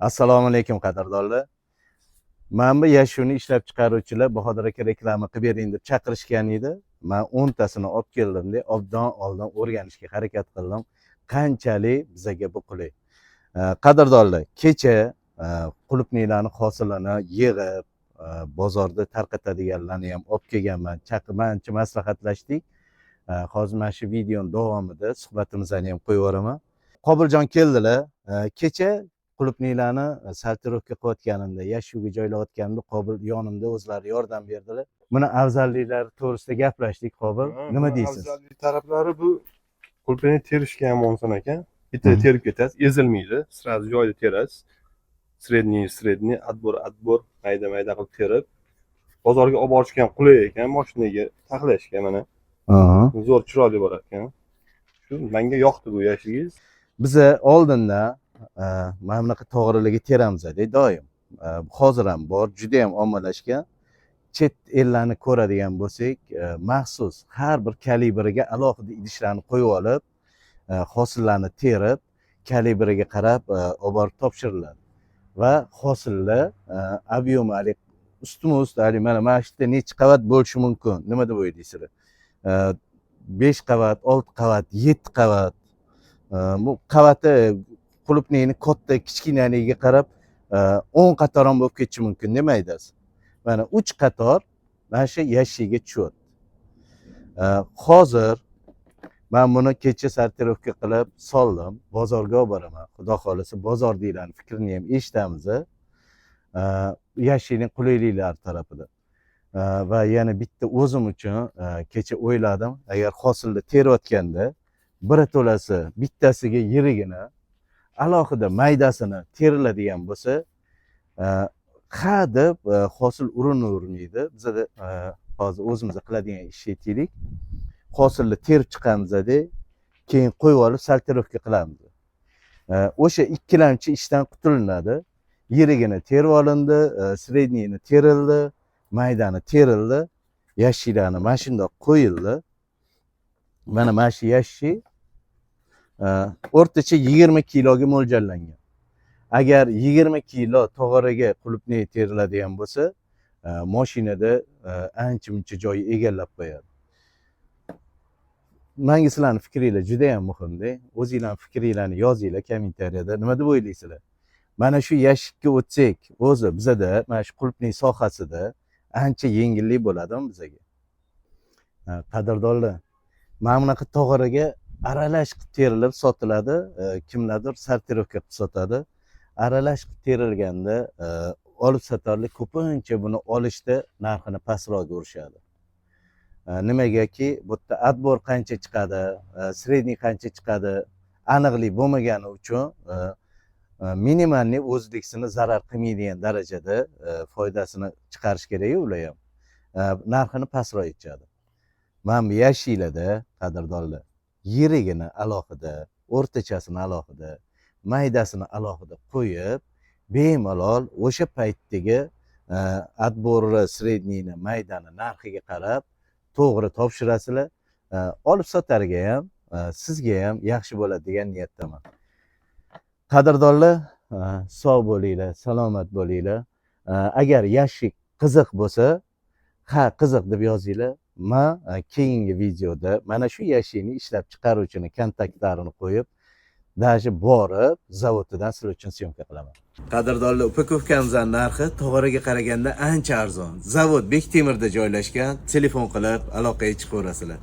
Assalomu alaykum, qadrdonlar. Mana bu yashikni ishlab chiqaruvchilar Bahodir aka reklama qilib bering deb chaqirishgan edi. Man 10 tasini olib keldimda, obdon oldin o'rganishga harakat qildim. Qanchalik bizaga bu qulay. Qadrdonlar, kecha qulupnaylarni hosilini yig'ib, bozorda tarqatadiganlarni ham olib kelganman. Chaqib ancha maslahatlashdik. Hozir mana shu videoni davomida suhbatimizni ham qo'yib yuboraman. Qobiljon keldilar. Kecha qulupnaylarni сортировка qilayotganimda, yashikga joylayotganimda Qobil yonimda, o'zlari yordam berdilar. Buni afzalliklari to'g'risida gaplashdik, Qobil. Nima deysiz? Afzallik taraflari, bu qulupnayni terishga ham oson ekan. Bitta terib ketasiz, ezilmaydi. Сразу joyida terasiz. Средний, средний, отбор, отбор, mayda mayda qilib terib, bozorga olib borishga ham qulay ekan, mashinaga taxlashga mana. Zo'r, chiroyli bo'lar ekan. Shu menga yoqdi bu yashigingiz. Biza oldinda mana bunaqa tog'aralarga teramiz doim. Hozir ham bor, juda ham ommalashgan. Chet ellarni ko'radigan bo'lsak, maxsus har bir kalibriga alohida idishlarni qo'yib olib, hosillarni terib, kalibriga qarab olib borib topshiriladi. Va hosillar объем i haligi ustma ust, haligi mana shu yerda necha qavat bo'lishi mumkin? Nima deb o'ylaysizlar? 5 qavat, 6 qavat, 7 qavat. Bu qavati qulupnayni katta kichkinaligiga qarab 10 qator ham bo'lib ketishi mumkin demaydi. Mana 3 qator mana shu yashiga tushyapti. Hozir man buni kecha сортировка qilib soldim, bozorga olib boraman. Xudo xohlasa, bozordagilarni fikrini ham eshitamiz. Yashikning qulayliklari tarafida. Va yana bitta o'zim uchun kecha o'yladim, agar hosilni terayotganda birato'lasi bittasiga yirigini, alohida maydasini teriladigan bo'lsa, ha deb hosil urinavermaydi. Bizada hozir o'zimiz qiladigan ishni aytaylik. Hosilni terib chiqamizda, keyin qo'yib olib сортировка qilamiz. O'sha ikkilamchi ishdan qutulinadi. Yirigini terib olindi, средний ni terildi, maydani terildi, yashiklarni mana shundoq qo'yildi. Mana shu yashik o'rtacha 20 kiloga mo'ljallangan. Agar 20 kilo tog'oraga qulupnay teriladigan bo'lsa, mashinada ancha muncha joy egallab qo'yadi. Manga sizlarni fikringlar juda ham muhimda. O'zinglarni fikringlarni yozinglar kommentariyada. Nima deb o'ylaysizlar? Mana shu yashikka o'tsak, o'zi bizada mana shu qulupnay sohasida ancha yengillik bo'ladimi bizaga? Qadrdonlar, mana bunaqa tog'oraga aralash qilib terilib sotiladi, kimlardir сортировка qilib sotadi. Aralash qilib terilganda olib sotarlar ko'pincha buni olishda narxini pastroqga urishadi. Nimagaki, bu yerda отбор qancha chiqadi, средний qancha chiqadi, aniqlik bo'lmagani uchun минимальный o'zliksini zarar qilmaydigan darajada foydasini chiqarish kerak ular ham. Narxini pastroq aytishadi. Mana bu yashiklarda, qadrdonlar, yirigini alohida, o'rtachasini alohida, maydasini alohida qo'yib, bemalol o'sha paytdagi отбор ni, средний ni, maydani narxiga qarab to'g'ri topshirasizlar. Olib sotarga ham, sizga ham yaxshi bo'ladi degan niyatdaman. Qadrdonlar, sog' bo'linglar, salomat bo'linglar. Agar yashik qiziq bo'lsa, ha, qiziq deb yozinglar. Man keyingi videoda mana shu yashikni ishlab chiqaruvchini kontaktlarini qo'yib, даже borib zavodidan sizlar uchun съёмка qilaman. Qadrdonlar, упаковка mizni narxi tog'oraga qaraganda ancha arzon. Zavod Bektemirda joylashgan. Telefon qilib aloqaga chiqaverasizlar.